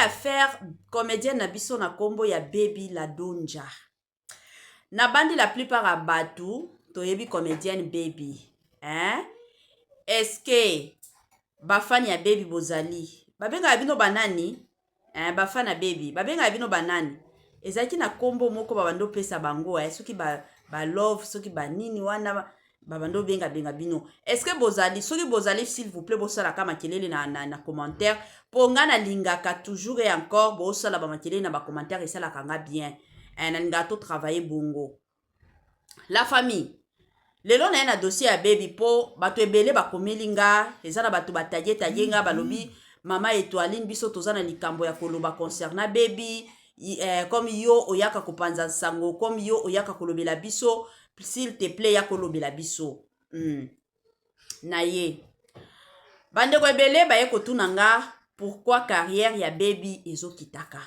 affaire comédienne na biso na nkombo ya Baby Ladonja. Nabandi la plupart ya bato toyebi comédienne Baby, hein? Est-ce que bafani ya Baby bozali? Babengaka bino banani, hein? Bafani ya Baby babengaka bino banani? Ezalaki na nkombo moko babandi opesa bango, eh? Soki ba love, soki banini wana babandi obengabenga bino. Est-ce que bozali? Soki bozali, s'il vous plaît, bosalaka makelele na commentaire, mpo nga nalingaka toujours et encore bosala bamakelele na bacommentaire, esalaka nga bien, eh, nalingaka totravaille bongo. La famille, lelo naye na dossier ya Baby mpo bato ebele bakomeli nga. Eza na bato batagie tagie nga, balobi: "Mama Etoiline, biso toza na likambo ya koloba concernant Baby, comme yo oyaka kopanza sango, comme yo oyaka kolobela biso, s'il te plaît, ya kolobela biso." Na ye bandeko ebele baye kotuna nga pourquoi carrière ya Baby ezokitaka,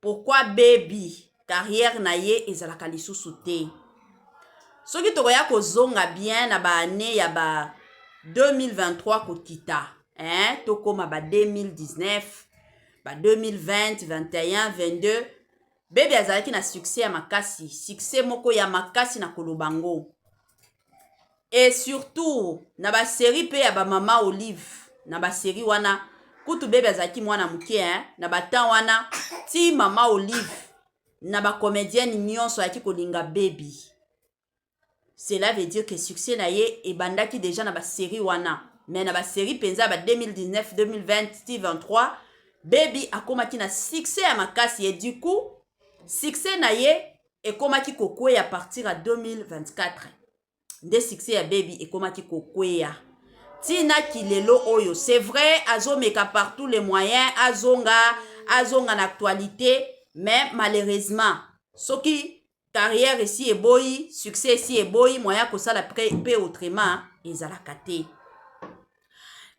pourquoi Baby carrière na ye ezalaka lisusu te. Soki tokoya kozonga bien na baannée ya ba 2023 kokita, hein, tokóma ba 2019, ba 2020, 21, 22, Baby azalaki na succès ya makasi, succès moko ya makasi na koloba ngo, et surtout na basérie mpe ya bamama Olive. Na basérie wana kutu Baby azalaki mwana moke, hein? Na batemps wana ti mama Olive na bacomédienne nyonso ayaki kolinga Baby. Cela veut dire que succès na ye ebandaki déjà na basérie wana. Mais na basérie mpenza ya ba 2019, 2020 ti 23, Baby akomaki na succès ya makasi. Et du coup succès na ye ekomaki kokweya partir ya 2024. Nde succès ya Baby ekomaki kokweya ntina kilelo oyo. C'est vrai, azomeka par tous les moyens azonga, azonga na actualité, mais malheureusement soki carrière esi eboyi, succès esi eboyi, moyen kosala mpe autrement ezalaka te.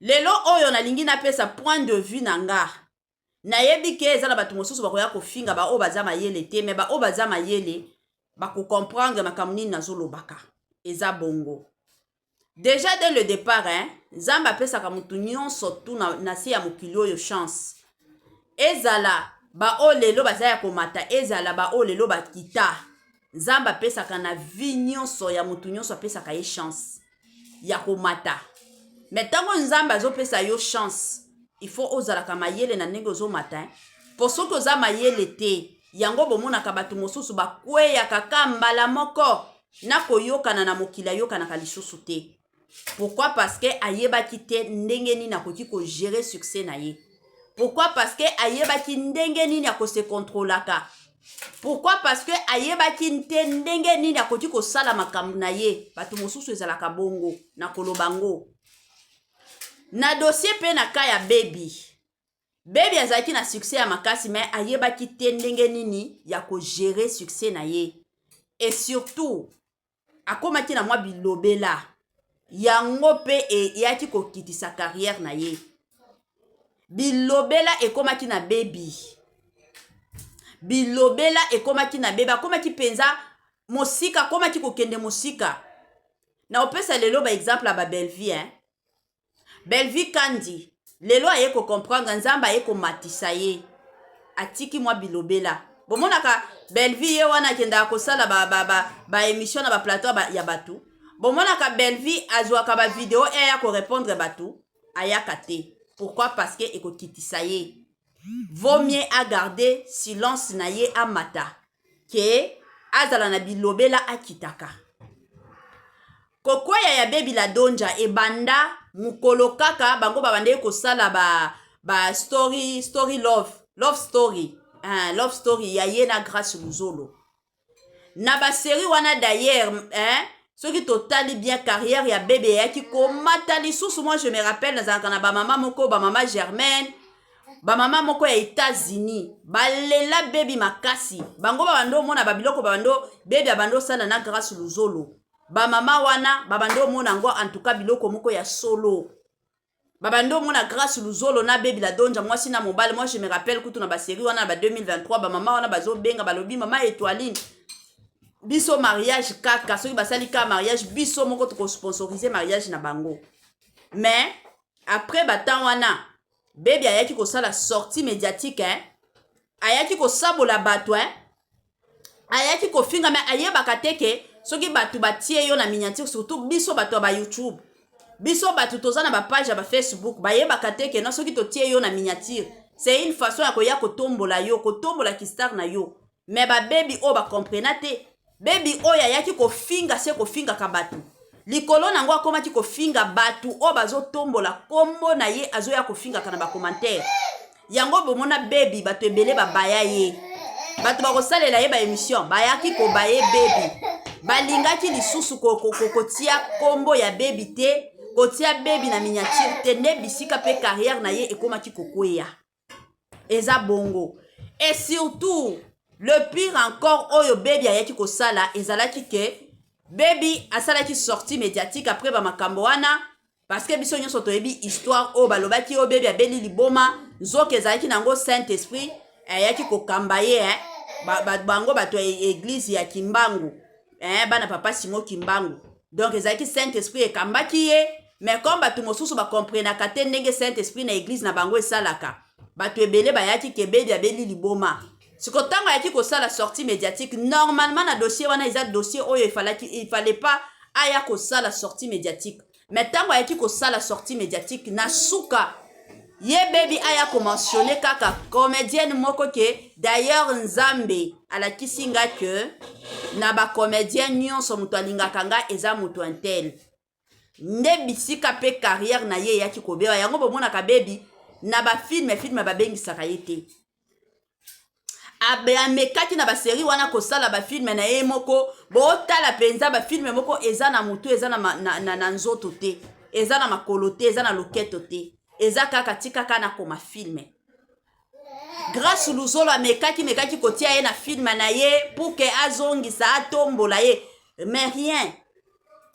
Lelo oyo nalingi napesa point de vue na nga. Nayebi ke eza na bato mosusu bakoya kofinga, baoyo baza mayele te, me baoyo baza mayele bakocomprendre makambo nini nazolobaka. Eza bongo déjà dès le départ, hein, Nzambe apesaka motu nyonso tu na se ya mokili oyo chance. Ezala baoyo lelo baza ya komata, ezala baoyo lelo bakita, Nzambe apesaka na vie nyonso ya motu nyonso, apesaka ye chance ya komata. Me ntango Nzambe azopesa yo chance, il faut ozalaka mayele na ndenge ozomata, mpo soki oza mayele te, yango bomonaka bato mosusu bakweyaka ka mbala moko na koyokana na mokili, ayokanaka lisusu te. Pourquoi? Parce que ayebaki te ndenge nini akoki kogérer succès na ye. Pourquoi? Parce que ayebaki ndenge nini akose contrôlaka. Pourquoi? Parce que ayebaki te ndenge nini akoki kosala makambo na ye. Bato mosusu ezalaka bongo. Na koloba ngo na dossier mpe na ka ya Baby, Baby azalaki na succès ya makasi, me ayebaki te ndenge nini ya kogérer succès na ye. Et surtout akomaki na mwa bilobela, yango mpe eyaki kokitisa carrière na ye. Bilobela ekomaki na Baby, bilobela ekomaki na Baby, akomaki mpenza mosika, akomaki kokende mosika. Na opesa lelo baexemple ya baBellevie, hein? Bellevie Kandi lelo aye kocomprendre, Nzambe aye komatisa ye, atiki mwa bilobela. Bomonaka Bellevie ye wana akendaka kosala baémission ba, ba, ba na baplateau ya bato. Bomonaka Bellevie azwaka bavideo eya korépondre bato, ayaka te. Pourquoi? Parce que ekokitisa ye. Vaut mieux agarder silence na ye, amata, ke azala na bilobela, akitaka. Kokweya ya Baby la Donja ebanda mokolo kaka bango babandeki kosala ba story, story love, love story, hein, love story ya ye na Grâce Luzolo na basérie wana. D'ailleurs, hein, soki totali bien, carrière ya Baby eyaki komata lisusu. Moi je me rappelle, nazalaka na bamama moko, bamama Germaine, bamama moko ya États-Unis, balela Baby makasi. Bango babando omona babiloko babando Baby abando osala na Grâce Luzolo. Bamama wana babando omona yango, en tout cas biloko moko ya solo. Babando omona Grâce Luzolo na Baby la Donja, mwasi na mobali. Moi je me rappelle kutu na basérie wana na ba 2023, bamama wana bazobenga, balobi: "Mama Etoiline, biso mariage kaka, soki basali ka mariage, biso moko tokosponsorize mariage na bango." Mais après batemps wana, Baby ayaki kosala sortie médiatique, hein? Ayaki kosabola bato, hein? Ayaki kofinga, me ayebaka te ke soki bato batie yo na miniature, surtout biso bato ya baYouTube, biso bato toza na bapage ya baFacebook, bayebaka te ke no, soki totie yo na miniature, c'est une façon ya koya kotombola yo, kotombola kistar na yo. Me babebi oyo bacomprena te. Bebi oyo ayaki kofinga se kofingaka bato likolo nango, akomaki kofinga bato oyo bazotombola nkombo na ye, azoya kofingaka na bacommentaire. Yango bomona Bebi, bato ebele babaya ye, bato bakosalela ye baémission bayaki kobaye Bebi, balingaki lisusu kotia nkombo ya Bebi te, kotia Bebi na miniature te. Nde bisika mpe carrière na ye ekomaki kokweya. Eza bongo. Et surtout, le pire encore oyo Bebi ayaki kosala ezalaki ke Bebi asalaki sortie médiatique après bamakambo wana, parce que biso nyonso toyebi histoire oyo balobaki oyo Bebi abeli liboma, nzoka ezalaki nango Saint Esprit ayaki kokamba ye, eh? Bango bato ya église ya Kimbangu, eh? Bana papa Simo Kimbangu. Donc ezalaki Saint Esprit ekambaki ye. Mais comme bato mosusu bakomprenaka te ndenge Saint Esprit na église na bango esalaka, bato ebele bayaki ke Bebi abeli liboma. Siko ntango ayaki kosala sortie médiatique, normalement na dossier wana eza dossier oyo efalaki, il fallait pas aya kosala sortie médiatique. Mais ntango ayaki kosala sortie médiatique, na suka ye Bebi aya komentionner kaka comédienne moko ke d'ailleurs Nzambe alakisi nga ke na bacomédien nyonso, moto alingaka nga eza moto un tel. Nde bisika mpe carrière na ye eyaki kobeba. Yango bomonaka Bebi na bafilm, film babengisaka ye te. Amekaki na basérie wana kosala bafilm na ye moko, botala mpenza bafilm moko eza na motu, eza na nzoto te, eza na makolo te, eza na loketo te, eza kaka tikaka na koma film. Grâce Luzolo amekaki mekaki kotia ye na film na ye pour ke azongisa, atombola ye, mais rien.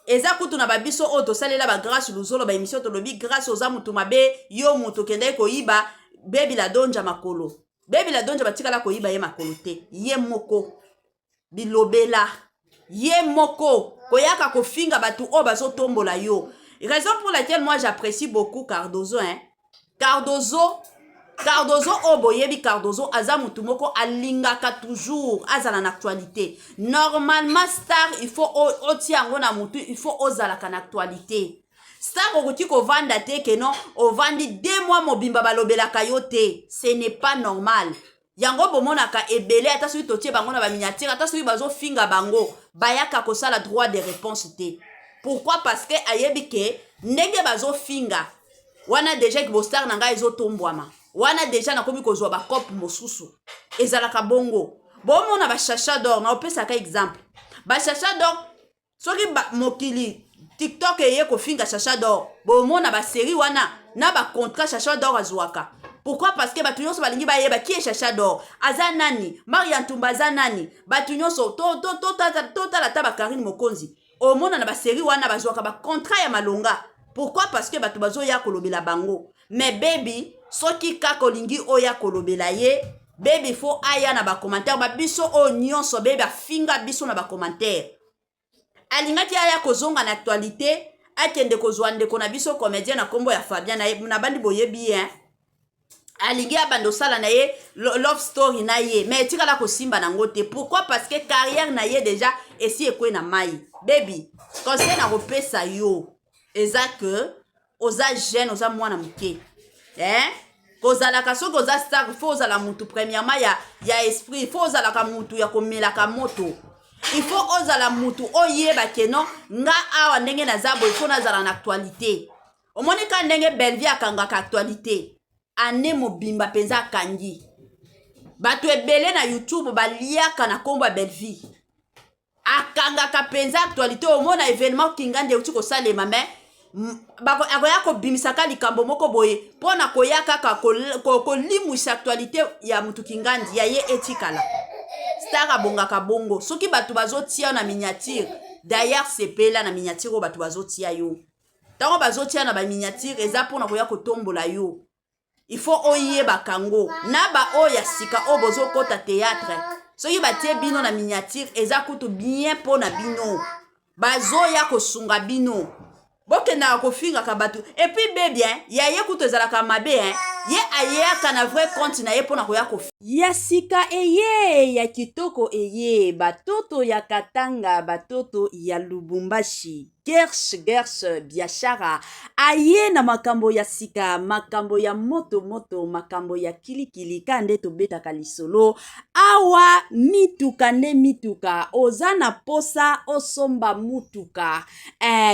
Eza kutu na babiso oyo tosalela baGrâce Luzolo baémission, tolobi: "Grâce, oza motu mabe, yo moto okendaki koyiba Bebi Ladonja makolo." Bebi Ladonja batikala koyiba ye makolo te. Ye moko bilobela, ye moko koyaka kofinga bato oyo bazotombola yo. Raison pour laquelle moi j'apprécie beaucoup Cardozo, hein? Cardozo, Cardozo oyo boyebi, Cardozo aza motu moko alingaka toujours azala na actualité. Normalement star, il faut otia yango na motu, il faut ozalaka na actualité. Star okoki kovanda te ke non, ovandi 2 mois mobimba balobelaka yo te, ce n'est pas normal. Yango bomonaka ebele, ata soki totie bango na baminiature, ata soki bazofinga bango, bayaka kosala droit de réponse te. Pourquoi? Parce que ayebi ke ndenge bazofinga wana, déjà ke bostar na ngai ezotombwama wana, déjà nakomi kozwa bacope mosusu. Ezalaka bongo. Bomona bachacha d'or, na opesaka exemple bachacha d'or, soki mokili TikTok eye kofinga Chacha d'or, bomona basérie wana na bacontrat Chacha d'or azwaka. Pourquoi? Parce que bato nyonso balingi bayeba ki ye Chacha d'or aza nani, Maria Ntumba aza nani. Bato nyonso totala, ata baKarine Mokonzi, omona na basérie wana bazwaka bacontrat ya malonga. Pourquoi? Parce que bato bazoya kolobela bango. Mais Bebi, soki kaka olingi oya kolobela ye, Bebi faut aya na bacommentaire babiso oyo nyonso Bebi afinga biso na bacommentaire. Alingaki aya kozonga na actualité, akende kozwa ndeko na biso comédien na nkombo ya Fabien na bandi boyebi ye, alingi abanda osala na ye love story na ye, mais etikala kosimba nango te. Pourquoi? Parce que carrière na ye déjà esi ekwe na mai. Bebi, conseil na kopesa yo eza ke oza jeune, oza mwana moke, eh? Kozalaka soki oza star, faut ozala mutu premièrement ya esprit, faut ozalaka mutu ya komelaka moto, il faut ozala mutu oyeba ke non, nga awa ndenge naza boye, faut nazala na actualité. Omoni ka ndenge Bellevie akangaka actualité ane mobimba mpenza, akangi bato ebele na YouTube baliaka na nkombo ya Bellevie, akangaka mpenza actualité. Omona événement Kingandi euti kosalema, mais akoya kobimisaka likambo moko boye mpo na koya kaka kolimwisa actualité ya mutu Kingandi ya ye etikala. Star abongaka bongo. Soki bato bazotia na miniature, d'ailleurs sepela na miniature oyo bato bazotia yo. Ntango bazotia na baminiature, eza mpona koya kotombola yo. Il faut oyebaka yango. Na baoyo ya sika oyo bozokɔta théâtre, soki batie bino na miniature, eza kutu bien mpo na bino, bazoya kosunga bino. Bokendaka kofingaka bato. Et puis Bebi, ya ye kutu ezalaka mabe, hein? Ye ayaka na vrai compte na ye mpo na koya ko ya sika eye ya kitoko eye batoto ya Katanga, batoto ya Lubumbashi. Gersh Gersh Biashara aye na makambo ya sika, makambo ya moto moto, makambo ya kilikili. Ka nde tobetaka lisolo awa, mituka nde mituka. Oza na posa osomba mutuka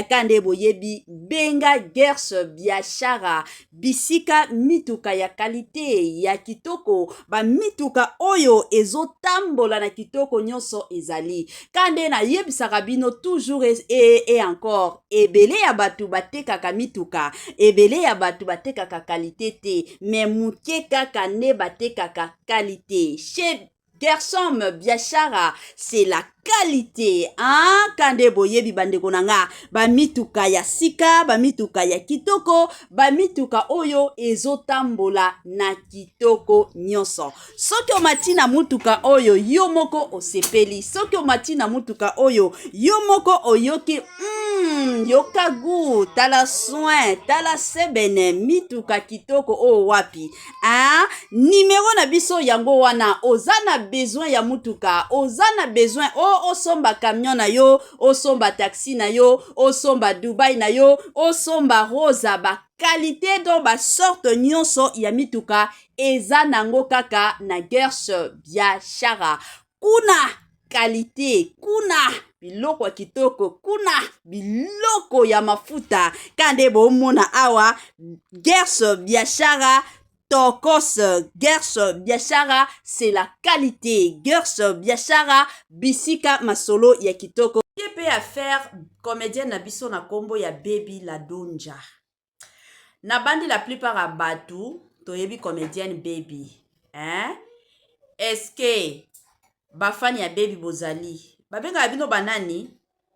ka nde boyebi, benga Gersh Biashara, bisika mituka ya qualité ya kitoko, bamituka oyo ezotambola na kitoko nyonso ezali. Ka nde nayebisaka bino toujours et encore, ebele ya bato batekaka mituka, ebele ya bato batekaka qualité te, mais moke kaka nde batekaka qualité. Chez Gersom Biashara, c'est la qualité, hein? Kande boyebi, bandeko na nga, bamituka ya sika, bamituka ya kitoko, bamituka oyo ezotambola na kitoko nyonso. Soki omati na mutuka oyo, yo moko osepeli. Soki omati na mutuka oyo, yo moko oyoki yoka gu, tala soin, tala sebene, mituka kitoko oyo wapi, hein? Nimero na biso yango wana. Oza na besoin ya mutuka, oza na besoin o osomba camion na yo, osomba taxi na yo, osomba Dubai na yo, osomba Rosa, baqualité, donc basorte nyonso ya mituka eza nango kaka na Gersh Biashara. Kuna qualité, kuna biloko ya kitoko, kuna biloko ya mafuta. Ka nde bomona awa, Gersh Biashara tokos. Gersh Biashara, c'est la qualité. Gersh Biashara, bisika masolo ya kitoko. Ye mpe affaire comédienne na biso na nkombo ya Baby Ladonja. Nabandi, la plupart ya bato toyebi comédienne Baby, hein? Est-ce bafani ya Baby bozali? Babengaka bino banani,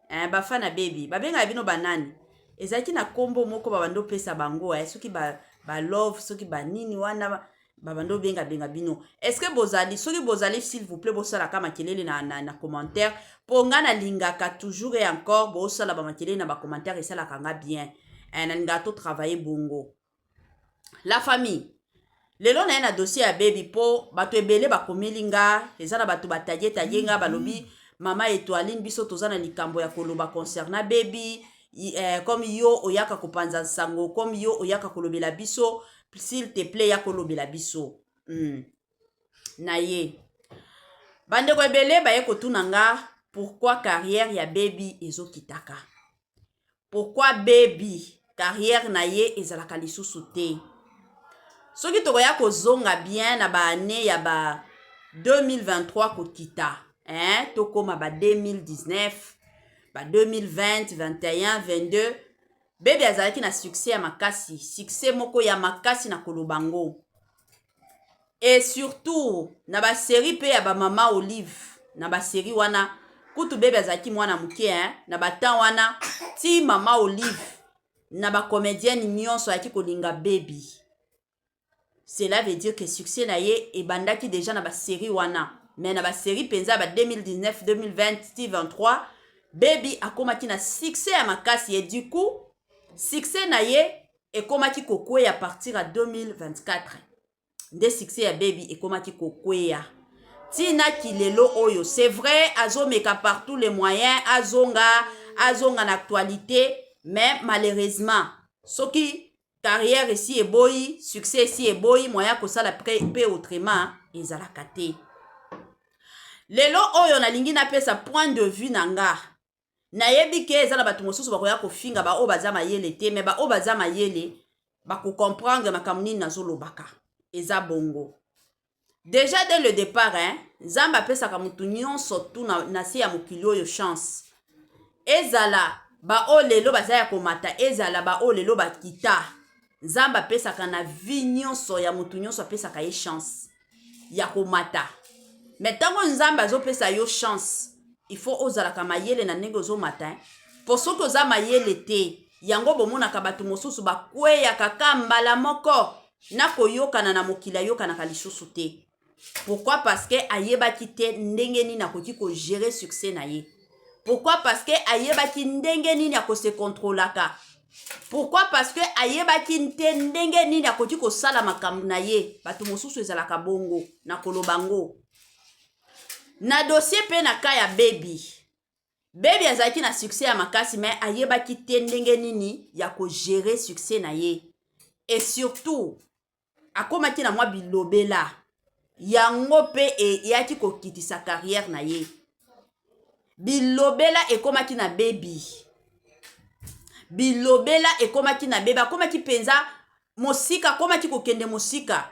hein? Bafani ya Baby babengaka bino banani? Ezalaki na nkombo moko babandi opesa bango, eh? Soki balove ba, soki banini wana babandi obengabenga bino. Est-ce bozali? Soki bozali, s'il vous plaît, bosalaka makelele na commentaire, mpo nga nalingaka toujours et encore bosala bamakelele na bacommentaire, esalaka nga bien, nalingaka totravaille bongo. La famille, lelo naye na dossier ya Baby, mpo bato ebele bakomeli nga. Eza na bato batagie tagie nga, balobi: "Mama Etoiline, biso toza na likambo ya koloba concernant Baby. Comme yo oyaka kopanza nsango, comme yo oyaka kolobela biso, s'il te plaît, ya kolobela biso." Na ye bandeko ebele baye kotuna nga pourquoi carrière ya Baby ezokitaka, pourquoi Baby carrière na ye ezalaka lisusu te. Soki tokoya kozonga bien na baannée ya ba 2023 kokita, hein, tokóma ba 2019, ba 2020, 21, 22, Baby azalaki na succès ya makasi, succès moko ya makasi na koloba ngo, et surtout na basérie mpe ya bamama Olive. Na basérie wana kutu Baby azalaki mwana moke, hein? Na batemps wana ti mama Olive na bacomédienne nyonso ayaki kolinga Baby. Cela veut dire que succès na ye ebandaki déjà na basérie wana. Mais na basérie mpenza ya ba 2019, 2020 ti 23, Baby akomaki na succès ya makasi. Et du coup succès na ye ekomaki kokweya partir ya 2024. Nde succès ya Baby ekomaki kokweya ntina kilelo oyo. C'est vrai, azomeka par tous les moyens azonga, azonga na actualité, mais malheureusement soki carrière esi eboyi, succès esi eboyi, moyen kosala mpe autrement ezalaka te. Lelo oyo nalingi napesa point de vue na nga. Nayebi ke eza na bato mosusu bakoya kofinga, baoyo baza mayele te, mais baoyo baza mayele bakocomprendre makambo nini nazolobaka. Eza bongo déjà dès le départ, hein, Nzambe apesaka motu nyonso tu na se ya mokili oyo chance. Ezala baoyo lelo baza ya komata, ezala baoyo lelo bakita, Nzambe apesaka na vie nyonso ya motu nyonso, apesaka ye chance ya komata. Mais ntango Nzambe azopesa yo chance, il faut ozalaka mayele na ndenge ozomata, mpo soki oza mayele te, yango bomonaka bato mosusu bakweyaka ka mbala moko na koyokana na mokili, ayokanaka lisusu te. Pourquoi? Parce que ayebaki te ndenge nini akoki kogérer succès na ye. Pourquoi? Parce que ayebaki ndenge nini akose contrôlaka. Pourquoi? Parce que ayebaki te ndenge nini akoki kosala makambo na ye. Bato mosusu ezalaka bongo na koloba ngo na dossier mpe na ka ya Baby. Baby azalaki na succès ya makasi, mais ayebaki te ndenge nini ya kogérer succès na ye. Et surtout akomaki na mwa bilobela, yango mpe eyaki kokitisa carrière na ye. Bilobela ekomaki na Baby, bilobela ekomaki na Baby, akomaki mpenza mosika, akomaki kokende mosika.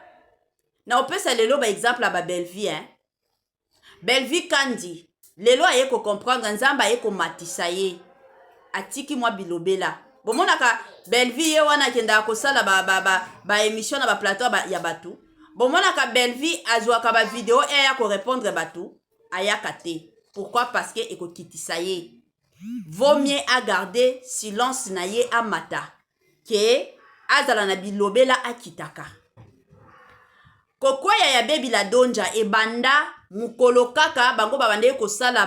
Na opesa lelo baexemple ya baBellevie, hein? Bellevie Kandi lelo aye kocomprendre, Nzambe aye komatisa ye, atiki mwa bilobela. Bomonaka Bellevie ye wana akendaka kosala baémission ba, ba, ba na baplateau ba, ya bato. Bomonaka Bellevie azwaka bavideo eya korépondre bato, ayaka te. Pourquoi? Parce que ekokitisa ye. Vaut mieux agarder silence na ye, amata, ke azala na bilobela, akitaka. Kokweya ya Baby la Donja ebanda mokolo kaka bango babandaki kosala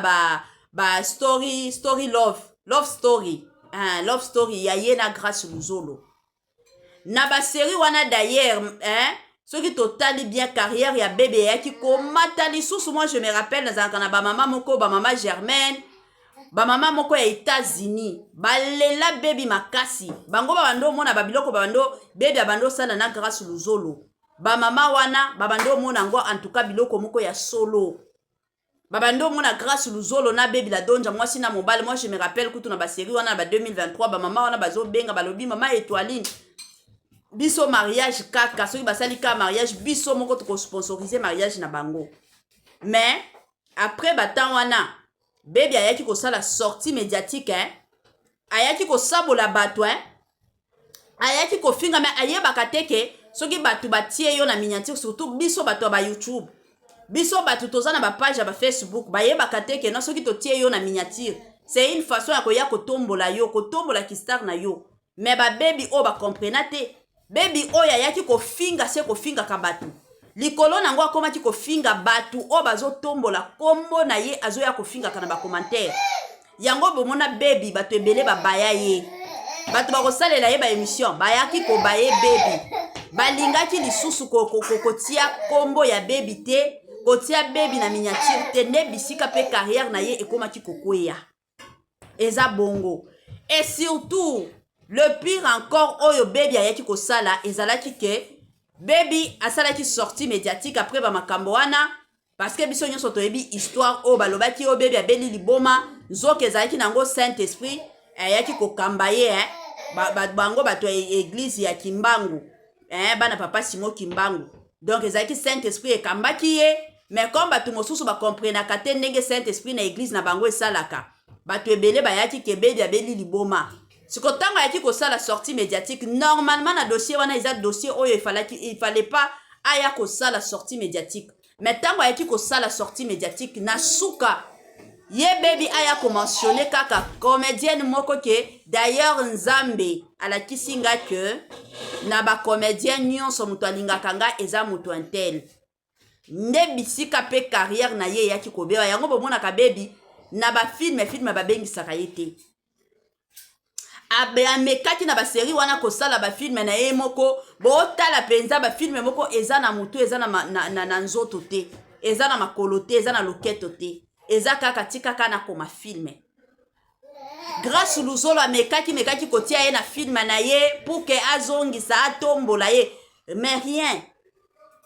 ba story, story love, love story, hein, love story ya ye na Grâce Luzolo na basérie wana. D'ailleurs, hein, soki totali bien, carrière ya Baby eyaki komata lisusu. Moi, je me rappelle, nazalaka na bamama moko, bamama Germaine, bamama moko ya États-Unis, balela Baby makasi. Bango babando omona babiloko babando Baby abando osala na Grâce Luzolo. Bamama wana babandi omona yango, en tout cas biloko moko ya solo. Babandi omona Grâce Luzolo na Baby la Donja, mwasi na mobali. Moi, je me rappelle kutu na basérie wana na ba 2023, bamama wana bazobenga, balobi: "Mama Etoiline, biso mariage kaka, soki basali ka mariage, biso moko tokosponsorize mariage na bango." Mais après batemps wana, Baby ayaki kosala sortie médiatique, hein? Ayaki kosabola bato, hein? Ayaki kofinga. Mais ayebaka te ke soki bato batie yo na miniature, surtout biso bato ya baYouTube, biso bato toza na bapage ya baFacebook, bayebaka te ke no, soki totie yo na miniature, c'est une façon ya koya kotombola yo, kotombola kistar na yo. Mais baBaby oyo bacomprena te. Baby oyo ayaki kofinga se kofingaka bato likolo nango, akomaki kofinga bato oyo bazotombola nkombo na ye, azoya kofingaka na bacommentaire. Yango bomona Baby, bato ebele babaya ye, bato bakosalela ye baémission bayaki kobaye Baby, balingaki lisusu kotia nkombo ya Baby te, kotia Baby na miniature te. Nde bisika mpe carrière na ye ekomaki kokweya. Eza bongo. Et surtout, le pire encore oyo Baby ayaki kosala ezalaki ke Baby asalaki sortie médiatique après bamakambo wana, parce que biso nyonso toyebi histoire oyo balobaki oyo Baby abeli liboma, nzoka ezalaki nango Saint Esprit ayaki kokamba ye, eh? Bango bato ya église ya Kimbangu, eh? Bana papa Simo Kimbangu. Donc ezalaki Saint Esprit ekambaki ye. Mais comme bato mosusu bakomprenaka te ndenge Saint Esprit na église na bango esalaka, bato ebele bayaki ke Baby abeli liboma. Siko ntango ayaki kosala sortie médiatique, normalement na dossier wana eza dossier oyo efalaki, il fallait pas aya kosala sortie médiatique. Mais ntango ayaki kosala sortie médiatique, na suka ye Baby aya komentionne kaka comédienne moko ke d'ailleurs Nzambe alakisi nga ke na bacomédien nyonso, moto alingaka nga eza moto un tel. Nde bisika mpe carrière na ye eyaki kobeba. Yango bomonaka Baby na bafilm, film babengisaka ye te. Amekaki na basérie wana kosala bafilm na ye moko. Botala mpenza bafilm moko eza na motu, eza na nzoto te, eza na makolo te, eza na loketo te, eza kaka tikaka na koma film. Grâce Luzolo amekaki mekaki kotia ye na film na ye pour ke azongisa, atombola ye, mais rien.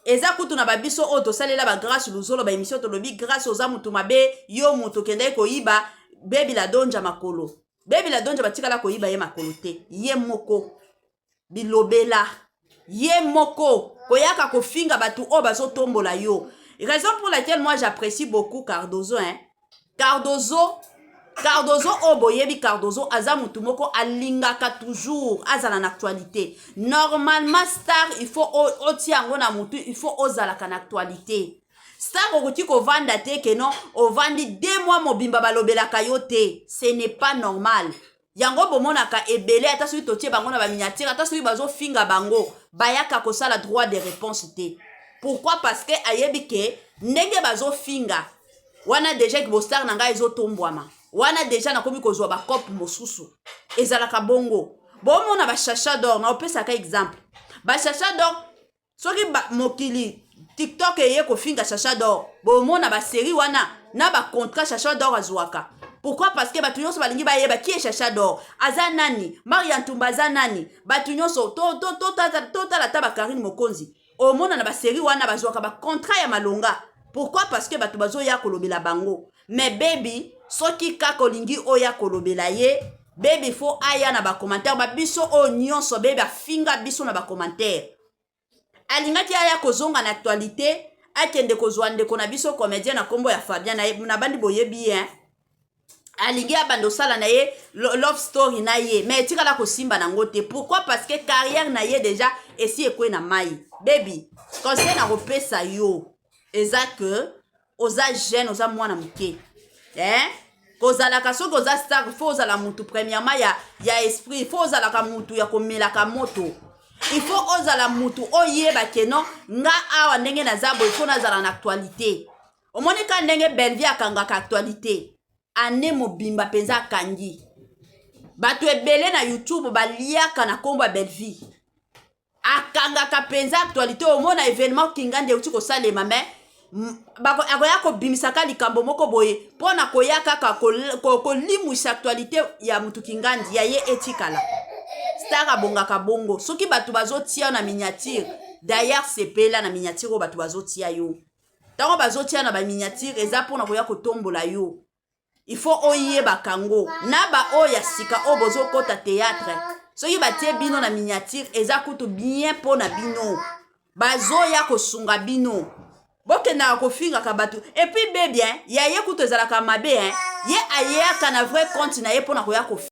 Eza kutu na babiso oyo tosalela baGrâce Luzolo baémission, tolobi: "Grâce, oza motu mabe, yo motu okendaki koyiba Baby la Donja makolo." Baby la Donja batikala koyiba ye makolo te. Ye moko bilobela, ye moko koyaka kofinga bato oyo bazotombola yo. Raison pour laquelle moi j'apprécie beaucoup Cardozo, hein? Cardozo, Cardozo oyo boyebi, Cardozo aza motu moko alingaka toujours azala na actualité. Normalement star, il faut otia yango na motu, il faut ozalaka na actualité. Star okoki kovanda te ke non, ovandi 2 mois mobimba balobelaka yo te, ce n'est pas normal. Yango bomonaka ebele, ata soki totie bango na baminiature, ata soki bazofinga bango, bayaka kosala droit de réponse te. Pourquoi? Parce que ayebi ke ndenge bazofinga wana, déjà bostar na ngai ezotombwama wana, déjà nakomi kozwa bacope mosusu. Ezalaka bongo. Bomona bachacha d'or, na opesaka exemple bachacha d'or. Soki mokili TikTok eye kofinga Chacha d'or, bomona basérie wana na bacontrat Chacha d'or azwaka. Pourquoi? Parce que bato nyonso balingi bayeba qui est Chacha d'or, aza nani, Maria Ntumba aza nani. Bato nyonso totala ata bakarine Mokonzi, omona na basérie wana bazwaka bacontrat ya malonga. Pourquoi? Parce que bato bazoya kolobela bango. Mais Baby, soki kaka olingi oya kolobela ye, Baby faut aya na bacommentaire babiso oyo nyonso Baby afinga biso na bacommentaire. Alingaki aya kozonga na actualité, akende kozwa ndeko na biso comédien na nkombo ya Fabien na bandi, boyebi ye, alingi abanda osala na ye love story na ye, mais etikala kosimba nango te. Pourquoi? Parce que carrière na ye déjà esi ekwe na mai. Baby, conseil na kopesa yo eza que oza jeune, oza mwana moke, eh? Kozalaka, soki oza star, faut ozala mutu premièrement ya esprit, faut ozalaka mutu ya komelaka moto, il faut ozala mutu oyeba que non, nga awa ndenge naza boye, faut nazala na actualité. Omoni ka ndenge Bellevie akangaka actualité ane mobimba mpenza, akangi bato ebele na YouTube, baliaka na nkombo ya Bellevie. Akangaka mpenza actualité. Omona événement Kingandi euti kosalema, mais akoya kobimisaka likambo moko boye mpo na koya kaka kolimwisa actualité ya mutu Kingandi ya ye etikala. Star abongaka bongo. Soki bato bazotia na miniature, d'ailleurs sepela na miniature oyo bato bazotia yo. Ntango bazotia na baminiature, eza mpona koya kotombola yo. Il faut oyebaka yango. Na baoyo ya sika oyo bozokɔta théâtre, soki batie bino na miniature, eza kutu bien mpo na bino, bazoya kosunga bino. Bokendaka kofingaka bato. Et puis Baby, ya ye kutu ezalaka mabe, ye ayaka na vrai compte na ye mpona koya kofinga.